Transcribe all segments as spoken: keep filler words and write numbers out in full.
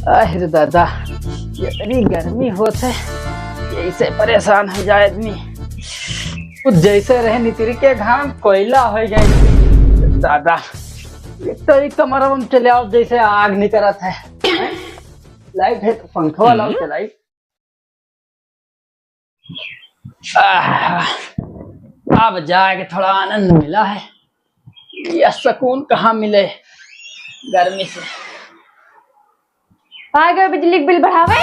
अरे दादा, इतनी गर्मी होत है, यही से परेशान हो जाए आदमी। कुछ जैसे रहे नितरी के घाम, कोयला हो गए दादा। एक तो एक कमरा में चले आओ, जैसे आग निकलत है। लाइट है तो पंखा वाला चलाई। आह, अब जाके थोड़ा आनंद मिला है। यह सुकून कहाँ मिले गर्मी से। आ गए बिजली के बिल बढ़ावे।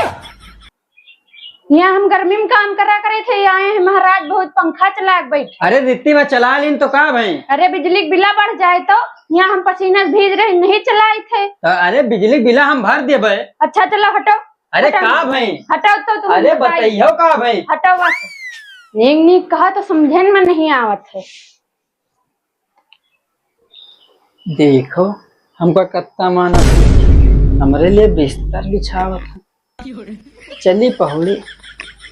यहाँ हम गर्मी में काम करा करे थे, यहाँ आए हैं महाराज, बहुत पंखा चला के बैठे। अरे रित्ती में चला लीन तो का भई? अरे बिजली के बिला बढ़ जाए तो यहाँ हम पसीना से भीज रहे, नहीं चलाए थे। तो अरे बिजली के बिला हम भर देबे। अच्छा चलो हटो। अरे हटो। का भई? हटाओ तो तुम अरे बताइए। बताइयो का भई? हटाओ बस। नीक नीक कहा तो समझन में नहीं आवत है। देखो, हमका कत्ता मानत है। हमरे लिए बिस्तर बिछावत है। चली पहुड़ी।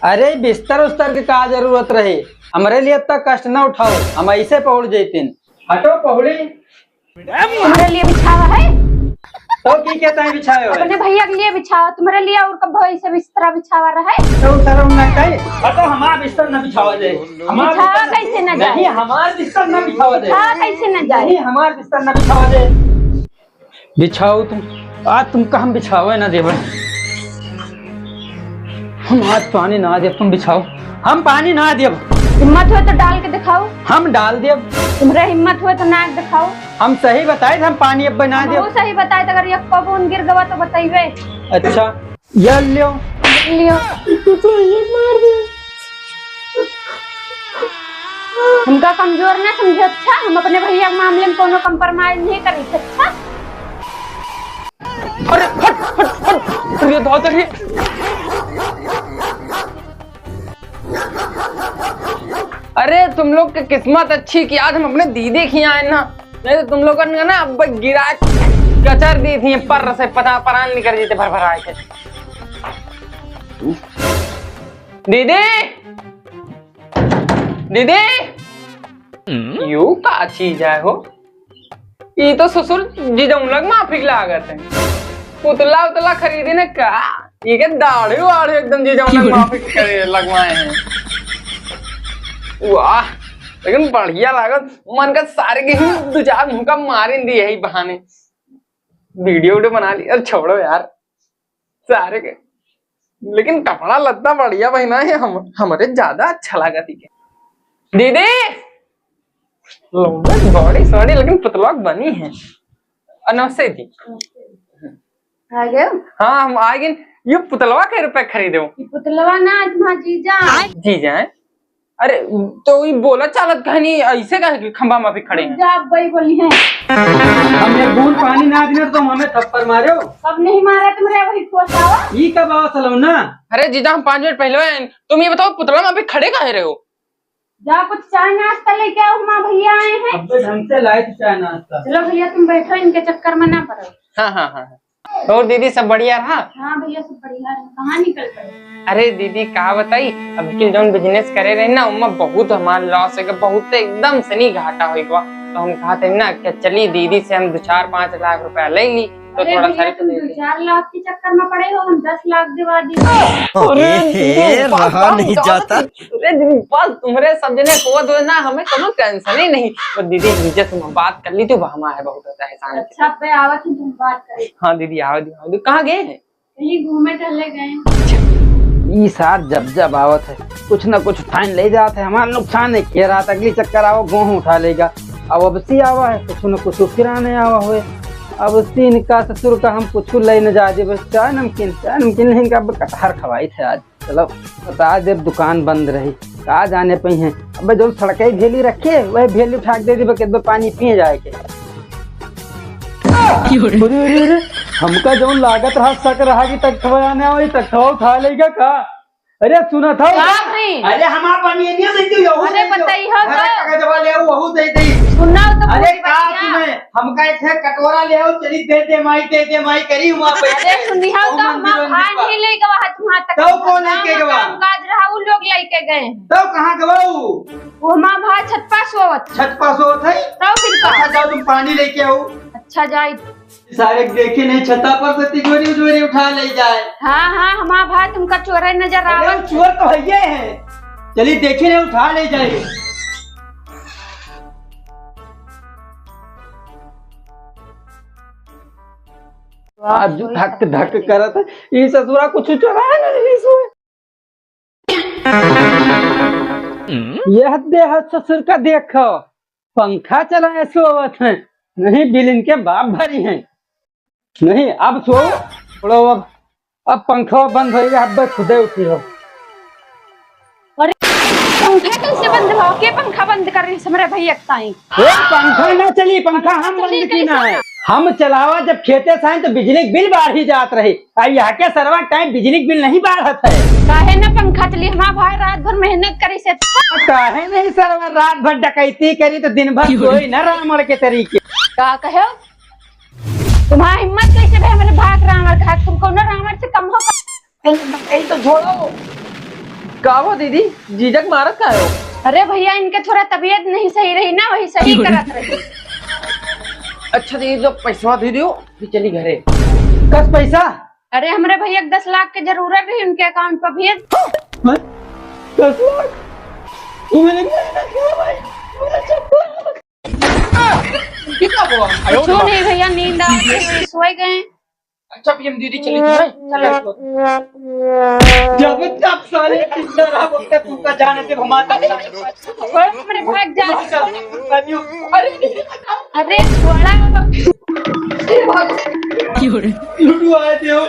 अरे बिस्तर उस्तर के का जरूरत रहे? हमरे लिए इतना कष्ट न उठाओ, हम ऐसे पहुड़ जैतीन। हटो पहुड़ी। तुम्हारे लिए बिछावा है? तो की कहता है बिछाए हो? अपने भैया के लिए बिछावा, तुम्हारे लिए और कब ऐसे बिस्तरा बिछावा रहे? तो शर्म ना चाहिए? हटो, हमारा बिस्तर ना बिछावा जाए। हमारा बिछावा बिस्तर कैसे ना जाए? नहीं, हमारा बिस्तर ना बिछावा जाए। बिछावा कैसे ना जाए? नहीं, हमारा बिस्तर ना बिछावा जाए। बिछाओ तुम, आज तुमका हम बिछावे ना देबे। हम आज पानी ना देब, तुम बिछाओ। हम पानी ना देब। हिम्मत हो तो डाल के दिखाओ। हम डाल देब। तुम्हरे हिम्मत हो तो नाक दिखाओ। हम सही बताए थे, हम पानी अब ना हम देब। वो सही बताए थे, अगर एक बूंद गिर गवा तो बताइबे। अच्छा, ये लियो। लियो। हमका कमजोर ना समझे, अच्छा? हम अपने भैया के मामले में कोनो compromise नहीं करी, अच्छा? अरे हट, हट, हट, अरे दादा रे। अरे तुम लोग की किस्मत अच्छी कि आज हम अपने दीदी के यहाँ आए ना, नहीं तो तुम लोगन का ना अब गिरा कचर दी थी, पर से पता परान निकल जीते भर भर आए थे। दीदी, दीदी, यू का चीज है हो? ई तो ससुर जीजौन लग माफिक लागत है। पुतला उतला खरीदे ने का? ई के दाढ़ी वाढ़ी एकदम जीजौन लग माफिक करे लगवाए हैं। वाह, लेकिन बढ़िया लागत। मन का सारे के ही दो चार मुक्का मारिन दी यही बहाने। वीडियो वीडियो बना ली। अरे छोड़ो यार, सारे के, लेकिन कपड़ा लत्ता बढ़िया पहिना है, हम, हमरे ज्यादा अच्छा लागत ही के। दीदी, लौंडे बॉडी सॉडी लेकिन पुतलवा बनी है। अ, नमस्ते जी। आ गए? हाँ, हम आ गए। ये पुतलवा के रुपए खरीदे हो? ये पुतलवा ना, तुम्हारा जीजा। जीजा है? अरे, तो ये बोला चालत कहनी, ऐसे कहे कि खंभा में भी खड़े हैं? जा, वही बोली हैं। हम एक बूंद पानी ना देने तो तुम हमें थप्पड़ मारे हो। कब नहीं मारा तुमरे, वही ठोस आवा। ये कब आवा सलोना? अरे जीजा, हम पाँच मिनट पहले आए। तुम ये बताओ, पुतला में अभी खड़े काहे रहे हो? जा, कुछ चाय नाश्ता लेके आओ, हमारे भैया आए हैं। अब तो ढंग से लाए थे चाय नाश्ता। चलो भैया, तुम बैठो, इनके चक्कर में ना पड़ो। हाँ, हाँ, हाँ, हाँ। और दीदी, सब बढ़िया रहा? हाँ भैया, सब बढ़िया रहा। कहाँ निकल पड़े? अरे दीदी, का बताई, अब की जौन business करे रहे ना, उमा बहुत हमार loss हो गया, बहुत एकदम से नहीं घाटा हो गया। तो हम कहते हैं ना कि चली दीदी से हम दो चार पाँच लाख रुपया ले ली, तो अरे थोड़ा भैया, सा तुम दो चार लाख के चक्कर में पड़े हो, हम दस लाख दिवा दी। अरे, ए, दीदी, रहा नहीं जाता। अरे दीदी, बस तुम्हरे सब जने को दो ना, हमें कोनो tension ही नहीं। तो दीदी, नीचे से हम बात कर ली, तो हमारा है बहुत होता है एहसान। अच्छा, पे आवत ही तुम बात करें। हाँ दीदी, आओ दी, आओ दी। कहाँ गए हैं? कहीं घूमे टहले गए। ई सार जब जब आवत है, कुछ ना कुछ उठाइन ले जात है, हमार नुकसान है। के रात अगली चक्कर आवा, गोहूँ उठा लेगा। अब अब सी आवा है, कुछ न कुछ फिराने आवा हुए। अब सी इनका ससुर का हम कुछ ले न जा दे, बस चाय नमकीन, चाय नमकीन नहीं, इनका अब कटहर खवाई थे आज। चलो, बता देब, दुकान बंद रही, का जाने पई हैं। अबे, जौन सड़कई भेली रखे, वही भेली उठा के दे देबे, केतबे पानी पिए जाए के। अरे, अरे, अरे, हमका जौन लागत रहा, शक रहा कि तख्तवा आने वाली, तख्तवा उठा लेगा का? अरे, सुना था? का भाई? अरे, हमार बनियनिया दे दो, यहू अरे, दे दो। बताई हो अरे, तो। कागजवा ले आओ, वहू दे दे। सुनाओ तो अरे, पूरी का बतिया। सुने? हमका एक ठे कटोरा ले आओ, चली दे दे माई, दे दे माई, करी हुआ बैठ अरे, के। सुनी हो तो, हमार भाई नहीं लेके वहाँ तुम्हार तक। तो कौन लेके गवा? काज रहा, उ लोग लेके गए हैं। तो कहाँ गवा उ? वो हमार भाई छत पास होत। छत पास होत है? तो फिर का? अच्छा, जाओ तुम पानी लेके आऊ। अच्छा, जाई। सारे देखे नहीं, छता पर से तिजोरी उजोरी उठा ले जाए। हाँ, हाँ, हमार भाई तुमका चोरइ नजर अरे, आवत। वो चोर तो हइये है। चली, देखे नहीं, उठा ले जाए। आज धक धक करत है। ई ससुरा कुछ चोरा है ना, इसमें। यह देह ससुर का देखो, पंखा चलाए सोवत हैं, नहीं बिल इनके बाप भरी हैं। नहीं, अब सो, छोड़ो अब, अब पंखा बंद होइगा, अब बस खुदे उठी हो। अरे, पंखा कैसे बंद हो? के पंखा बंद कर रही हमरे भैया के ताई? ए, पंखा ना चली, पंखा हम बंद कीना है। हम चलावा जब खेते से आए तो बिजली के बिल बाढ़ी जात रही। आ यहाँ के सरवा टाइम बिजली के बिल नहीं बाढ़त है। काहे ना पंखा चली? हमार भाई रात भर मेहनत करी से। काहे नहीं सरवा रात भर डकैती करी तो दिन भर सोई ना रावण के तरीके। का कहे? तुम्हार हिम्मत कैसे भे हमरे भाई रावण का? तुम कौनो रावण से कम हो? यही तो छोड़ो। का हो दीदी, जीजक मारत का हो? अरे भैया, इनके थोड़ा तबीयत नहीं सही रही ना, वही सही करत रही। अच्छा दीदी, लो पैसवा दे दियो, फिर चली घरे। कस पैसा? अरे हमरे भैया के दस लाख के जरूरत रही, उनके अकाउंट पर भेज। हैं? दस लाख? तू मेरे घर में क्या भाई? मेरा चप्पल। कितना हुआ? कुछ नहीं भैया, नींद आ गई, सोए गए। अच्छा, पीएम दीदी चली थी, हैं? चलो। जब तक साले जिंदा रहा, वक्त तक तुमका जाने दे, घुमा दे। अरे, मेरे भाग जा। अरे, अरे, छोड़ा। लूडो आए थे हो,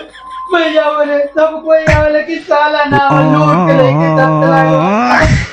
मैं जाओ रे, सब कोई आओ, लेकिन साला ना हो, लूट के लेके सब चला गया।